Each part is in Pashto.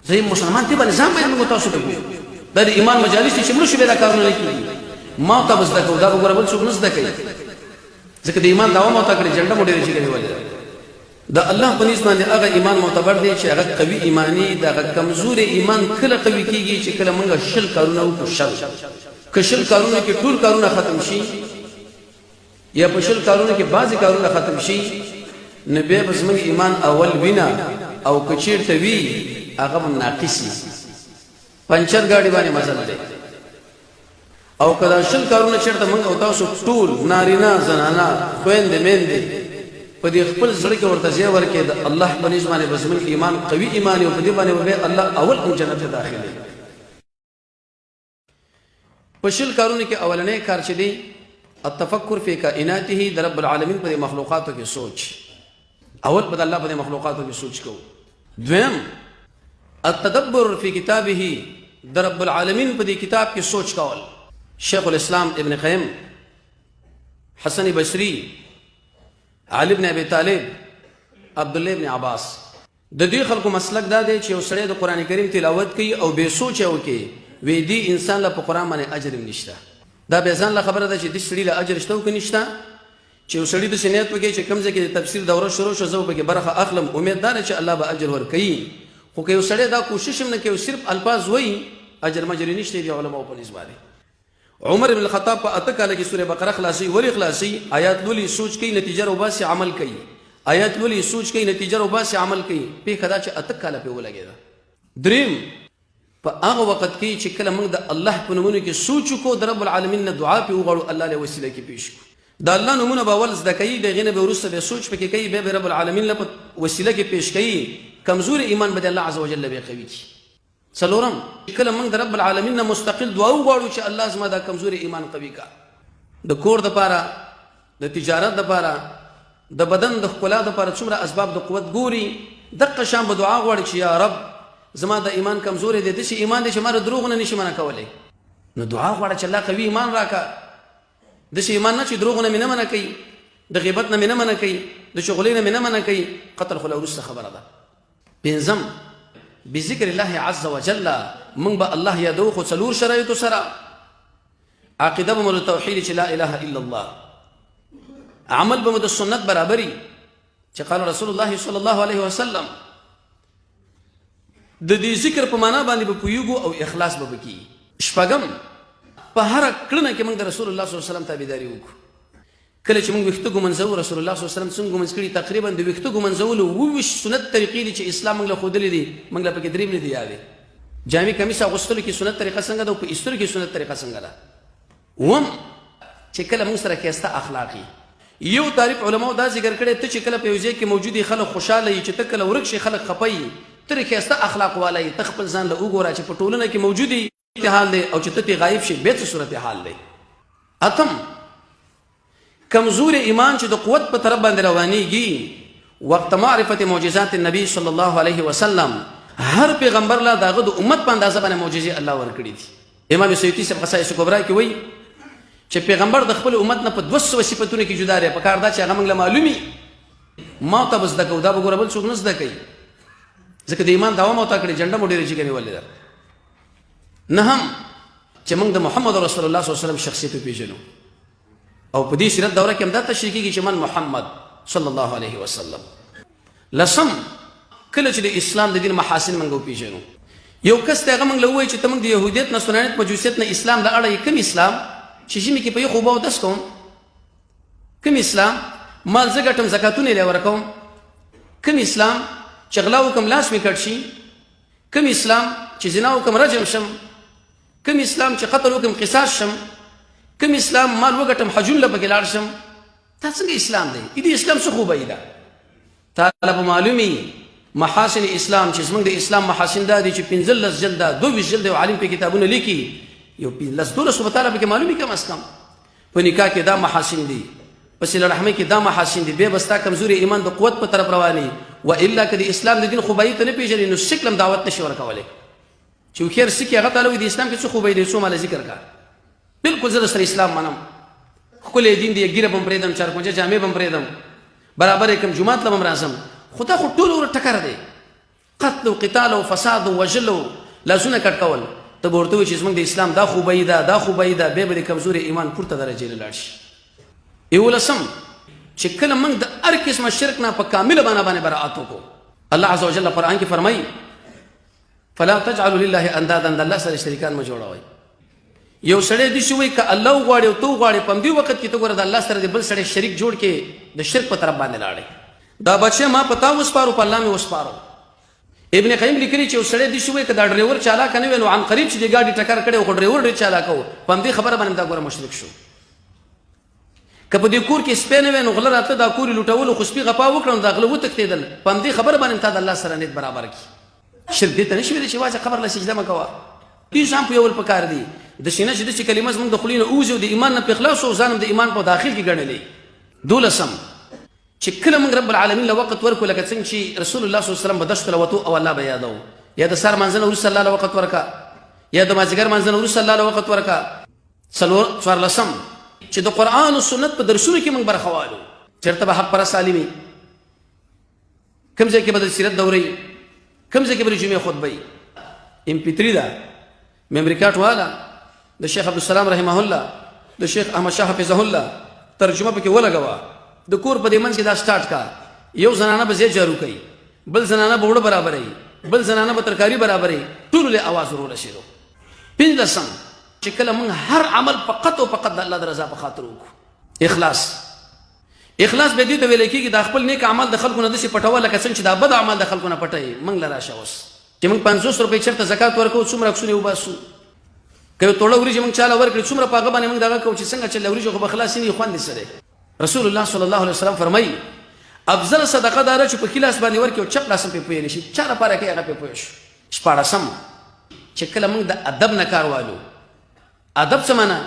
زه یم مسلمان، دې باندې ځان باید موږ تاسو ته کوو. دا د ایمان مجالس دي چې مړ شو بیا دا کارونه نه کېږي. ما ته به زده کوو، دا به ګوره بل څوک نه زده کوي، ځکه د ایمان دعوه مو ته کړې، جنډه مو ډېره جګه نیولې ده. د الله په نزد باندې هغه ایمان معتبر دی چې هغه قوي ایمانی. دغه کمزوري ایمان کله قوي کیږي؟ چې کله موږ 20 کارونه وکړو. 20 که 20 کارونه کې ټول کارونه ختم شي یا په 20 کارونو کې بعضې کارونه ختم شي، نو بیا به زموږ ایمان اول وینه او که چیرته وي هغه به ناقص وي، پنچر ګاډي باندې مزل دی. او که دا 20 کارونه چېرته موږ او تاسو ټول، نارینه، زنانه، خویندې، میندې، په دې خپل زړه کې ورته ځای ورکړي، د الله په نزد باندې به زموږ ایمان قوي ایمان او په دې باندې به بیا الله اول هم جنت ته داخلوي. په 20 کارونو کې اولنی کار چې دی، التفکر فی کائناته، د رب العالمین په مخلوقاتو کې سوچ. اول په الله په مخلوقاتو کې سوچ کوو. دویم، التدبر فی کتابه، د رب العالمین په دې کتاب کې سوچ کول. شیخ الاسلام ابن قیم، حسن بصری، علی ابن ابي طالب، عبد الله ابن عباس، د دې خلکو مسلک دا دی چې یو سړی د قرآن کریم تلاوت کوي او بې سوچه وکړي، وی دې انسان له په قرآن باندې اجر هم نشته. دا بیا ځان له خبره ده چې دې سړي له اجر شته او که نشته. چې یو سړي داسې نیت وکړي چې کوم ځای کې د تفسیر دوره شروع شوه، زه به پکې برخه اخلم، امید دا دی چې الله به اجر ورکوي. خو که یو سړی دا کوشش هم نه کوي او صرف الفاظ وایي، اجر مجر یې نشته دی علماو په نزد باندې. عمر بن الخطاب په 8 کاله کې سوره بقره خلاصي. ولی خلاصي؟ آیات لولي، سوچ کوي، نتیجه روباسي، عمل کوي. آیات لولي، سوچ کوي، نتیجه روباسي، عمل کوي. پېښه دا چې 8 کاله پې ولګېده. دریم، په هغه وخت کې چې کله موږ د الله په نومونو کې سوچ وکړو، د رب العالمین نه دعا پې وغواړو، الله له وسیله کې پیش کړو. د الله نومونه به اول زده کوي، د هغې نه به وروسته بیا سوچ پکې کوي، بیا به رب العالمین له په وسیله کې پیش کوي. کمزوري ایمان به د الله عز وجل به قوي کړي. څلورم، کله موږ د رب العالمین نه مستقل دعا وغواړو چې الله زما دا کمزوري ایمان قوي کا، د کور دپاره، د تجارت دپاره، د بدن د ښکلا دپاره څومره اسباب د قوت ګوري، دقه شان به دعا غواړي چې یا رب زما د ایمان کمزوري دی، داسې ایمان دی چې ما د دروغو نه نشي منع کولی. نو دعا غواړه چې الله قوي ایمان راکړه، داسې ایمان نه چې دروغو نه مې نه منع کوي، د غیبت نه مې نه منع کوي، د چغلۍ نه مې نه منع کوي. قتل خو لا وروسته خبره ده. پنځم، بذکر الله عز وجل، موږ به الله یادو خو څلور شرایطو سره. عقیده به مو د توحید چې لا اله الا الله، عمل به مو د سنت برابري چې قال رسول الله صلی الله علیه وسلم، د دې ذکر په معنا باندې به پوهیږو او اخلاص به وکړي. شپږم، په هر کړنه کې موږ د رسول الله صلی الله علیه وسلم تابعداري وکړو. کله چې موږ ویښته ګمنځو، رسول الله صلی الله علیه وسلم څنګه ګمنځ کړي؟ تقریبا د ویښته ګمنځولو 27 سنت طریقې دي چې اسلام موږ له ښودلې دي، موږ له پکې درې نه دي یادې. جامې کمیس اغوستلو کې سنت طریقه څنګه ده او په ایستلو کې سنت طریقه څنګه ده؟ اووم، چې کله موږ سره ښایسته اخلاقي. یو تعریف علماو دا ذکر کړی، ته چې کله په یو ځای کې موجود یې خلک خوشحاله یي، چې ته کله ورک شې خلک خپه یي، ته ښایسته اخلاق والا یې. ته خپل ځان له وګوره چې په ټولنه کې موجود یې حال دی او چې ته ترې غایب شې بیا څه صورتحال دی. اتم، کمزوري ایمان چې د قوت په طرف باندې روانیږي وقت معرفت معجزات النبي صلی الله علیه وسلم. هر پیغمبر لا داغه د امت په اندازه باندې معجزې الله ورکړي دي. امام سیوطي صاحب خصائص کبرا کې وایي چې پیغمبر د خپل امت نه په 200 صفاتونو کې جدا دی. په کار دا چې هغه موږ له معلومي، ما ته به زده کوو، دا به ګوره بل څوک نه زده کوي، ځکه د ایمان دعوه مو ته کړې، جنډه مو ډېره جګه نیولې ده. نه هم چې موږ د محمد رسول الله صلی الله علیه وسلم شخصیت وپیژنو او په دې سیرت دوره کې هم دا تشریح کېږي چې من محمد صلی الله علیه وسلم. لسم، کله چې د اسلام د دین محاسن موږ وپیژنو. یو کس ته هغه موږ له ووایي چې ته موږ د یهودیت، نصرانیت، مجوسیت نه اسلام له اړه یې، کوم اسلام چې ژمي کې په یخو اوبو اودس کوم؟ کوم اسلام مال زه ګټم زکاتونه یې ورکوم؟ کوم اسلام چې غلا وکړم لاس مې کټ شي؟ کوم اسلام چې زنا وکم رجم شم؟ کوم اسلام چې قتل وکم قصاص شم؟ کوم اسلام مال وګټم حجون له پکې لاړ شم؟ دا څنګه اسلام دی؟ دې اسلام څه خوبه ده؟ تعالی په معلومي محاسن اسلام چې زمونږ د اسلام محاسن دا دي چې 15 جلد، 22 جلد عالم په کتابونه لیکي، یو 15 12 خو تعالی په معلومي کم از کم. په نکاح کې دا محاسن دي، په صله رحمۍ کې دا محاسن دي، بیا به ستا کمزوري ایمان د قوت په طرف رواني. و الا که د اسلام د دین خوبایي ته نه پېژنې نو سیک لم دعوت نشي ورکولی. چې هوښیار سیک هغه ته د اسلام کې څه خوبایي دی، څو ماله ذکر کا، بالکل زه در سره اسلام منم، ښکلی دین دی، ږیره به هم پرېږدم، چارکونجه جامې به هم پرېږدم، برابر یې کړم، جومات له به هم راځم، خو دا خو ټول ور ټکر دی. قتل او قتال او فساد او وژل او لاسونه کټ کول، ته به ورته وایې چې زموږ د اسلام دا خوبۍ ده، دا خوبۍ ده، بیا به د کمزوري ایمان پورته درجې له لاړ شي. یولسم، چې کله موږ د هر قسمه شرک نه په کامله معنا باندې براءت وکړو. الله عز وجل قرآن کې فرمایي فلا تجعلوا لله اندادا، د الله سره شریکان مه جوړوئ. یو سړی داسې وایي که الله وغواړي او ته وغواړې په همدې وخت کې ته ګوره د الله سره د بل سړی شریک جوړ کې د شرک په طرف باندې لاړې. دا بچی ما په تا وسپارو، په الله مې وسپارو. ابن قیم لیکلي چې یو سړی داسې وایي که دا ډریور چالاکه نه وی نو عن قریب چې د ګاډي ټکر کړی خو ډریور ډېر چالاکه و، په همدې خبره باندې دا ګوره مشرک شو. که په دې کور کې سپی نه وی نو غله راته دا کور یې لوټولو، خو سپي غپا وکړه نو دا غله وتښتېدل، په همدې خبره باندې تا د الله سره نیت برابر کړي. شرک دې ته نشي ویلی چې واځه قبر له سجده مه کوه. دې ځان پوهول پکار دي، داسې نه چې داسې کلمه زموږ د خولې نه ووځي او د ایمان نه پرې خلاص شو او ځان هم د ایمان په داخل کې ګڼلی. دولسم، چې کله موږ رب العالمین له وخت ورکو، لکه څنګه چې رسول الله صلی الله علیه وسلم به دشتو له وتو او الله به یادو، یا د سهار مانځه نه وروسته الله له وخت ورکا، یا د مازدیګر مانځه نه وروسته الله له وخت ورکا. څلور څوارلسم، چې د قرآن او سنت په درسونو کې موږ برخه والو، چېرته به حق پرست عالم وي، کوم ځای کې به د سیرت دورې، کوم ځای کې به د جمعې خطبه وي. ایم پي 3 ده، میمري کارت والا د شیخ عبدالسلام رحمه الله، د شیخ احمد شاه حفظه الله ترجمه پکې ولګوه، د کور په دې منځ کې دا سټارټ کا. یو زنانه به ځای جارو کوي، بل زنانه به اوړه برابروي، بل زنانه به ترکاري برابروي، ټولو له اواز ور ورسېدو. پنځلسم، چې کله موږ هر عمل فقط او فقط د الله د رضا په خاطر وکړو، اخلاص. اخلاص به دې ته ویل کېږي دا خپل نیک عمل د خلکو نه داسې پټوه لکه څنګه چې دا بد عمل د خلکو نه پټوي. موږ له راشه اوس چې موږ 50 روپۍ چېرته زکات ورکوو، څومره عکسونه وباسو، که یو توړه وریجې موږ چاله ورکړي، څومره په هغه باندې موږ دغه کوو چې څنګه چې له وریجو خو به خلاص نه وي، خوند یې څه دی؟ رسول الله صلی الله علیه وسلم فرمایي افضل صدقه دا ده چې په ښي لاس باندې ورکړي او چپ لاس هم پرې پوه نه شي، چا لپاره کوي هغه پرې پوه شو. شپاړسم، چې کله موږ د ادب نه کار والو، ادب څه معنا؟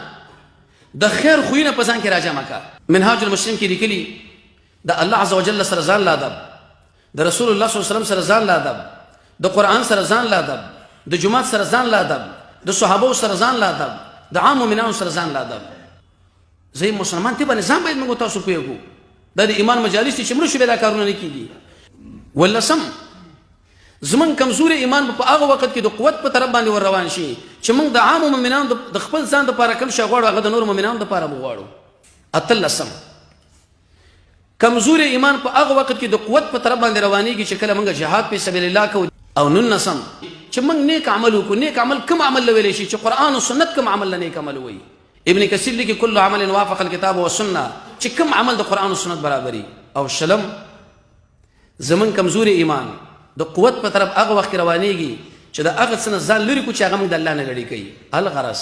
د خیر خویونه په ځان کې راجمع کا. منهاج المسلم کې لیکلي د الله عز وجل سره ځان له ادب، د رسول الله صلی الله علیه وسلم سره ځان له ادب، د قرآن سره ځان له ادب، د جومات سره ځان له ادب، د صحابو سره ځان له ادب، د عام مؤمنانو سره ځان له ادب. زه مسلمان ته باندې ځان باید موږ تاسو پوهیږو. دا د ایمان مجالس چې مړ شو بیا دا کارونه نه کیږي. ولسم، زمونږ کمزوری ایمان به په هغه وخت کې د قوت په طرف باندې ور روان شي چې موږ د عامو مؤمنانو د خپل ځان دپاره کوم شی غواړو هغه د نورو مؤمنانو دپاره به غواړو. اتلسم، کمزوری ایمان په هغه وخت کې د قوت په طرف باندې روانیږي چې کله موږ جهاد په سبیل الله کوو. او نولسم، چې موږ نیک عمل وکړو. نیک عمل کوم عمل ویلی شي؟ چې قرآن او سنت کوم عمل له نیک عمل وایي. ابن کثیر لیکي کل عمل وافق الکتاب والسنه، چې کوم عمل د قرآن او سنت برابري. او شلم، زمونږ کمزوري ایمان د قوت په طرف هغه وخت کې روانیږي چې د هغه څه نه ځان لرې کړو چې هغه موږ د الله نه لرې کوي. الغرض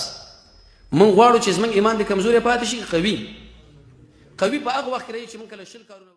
موږ غواړو چې زمونږ ایمان دې کمزوری پاتې شي، قوي قوي په هغه وخت کې راځي چې موږ کله شل کارونه